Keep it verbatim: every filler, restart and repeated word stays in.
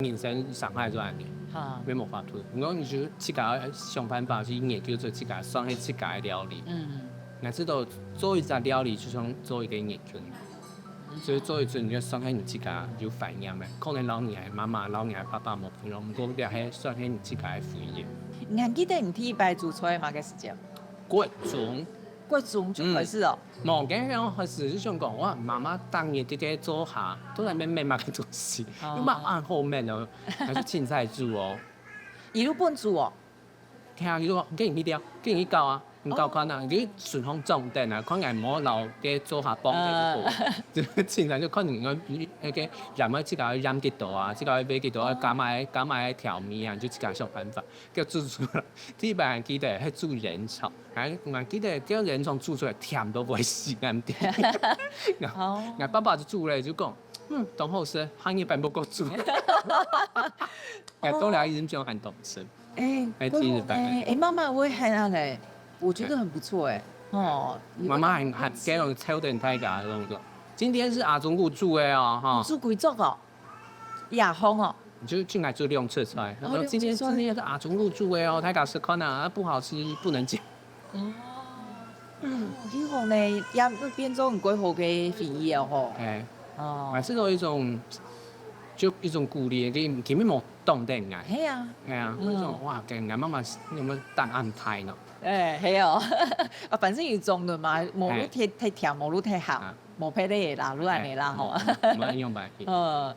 人生傷害就恁樣，哈，也無法度。毋過你就自家想辦法去研究出自家，算係自家个料理。嗯，𠊎知道做一隻料理就像做一個研究，所以做一隻你就算係你自家有懷念个，可能摎你个媽媽、摎你个爸爸無朋友，毋過這係算係你自家个回憶。你還記得你第一擺煮出來麼个時節？國中。國中就開始哦。無，該樣開始就想講，哇，媽媽當日在該灶下，都在該燜麼个東西，哦。又嘛恁好燜哦，還係凊彩煮哦。一路分煮哦。聽佢講，給你去料，給你去搞啊，你搞看啊，你順風掌等啊，看𠊎無摎該灶下幫个就好。就凊彩就看你个，那個鹽愛自家鹽幾多啊，自家愛煨幾多啊，加麼个加麼个調味啊，你就自家想辦法。 叫煮出來。第一擺還記得係煮鹽炒，還還記得叫鹽炒煮出來甜到會死，恁甜。哦。𠊎爸爸就煮了就講，嗯，當好食，下一擺莫過煮。哎，到了已經變很懂事。哎，哎，第一擺。哎，哎，媽媽會喊恁樣，我覺得很不錯哎。哦，媽媽還還給我抽點太嘎那種，今天是阿忠牯煮的哦，哈。煮幾桌哦？ 也烘哦。你就進來做兩次菜，哦，然後今天兩次菜。今天是阿忠牯煮的哦，大家試看啊，不好吃不能講。哦，哦，很好呢，也變做你幾好个回憶哦吼。哎，哦，還是有一種，就一種鼓勵，佢佢們無當等𠊎。係啊，哎呀，嗯。那種哇，跟𠊎媽媽有沒有答案拍呢？哎，係哦，啊，反正有中的嘛，無論太太甜，無論太鹹，啊。無配的啦，如何的啦吼。哎，嗯，我們用白。嗯。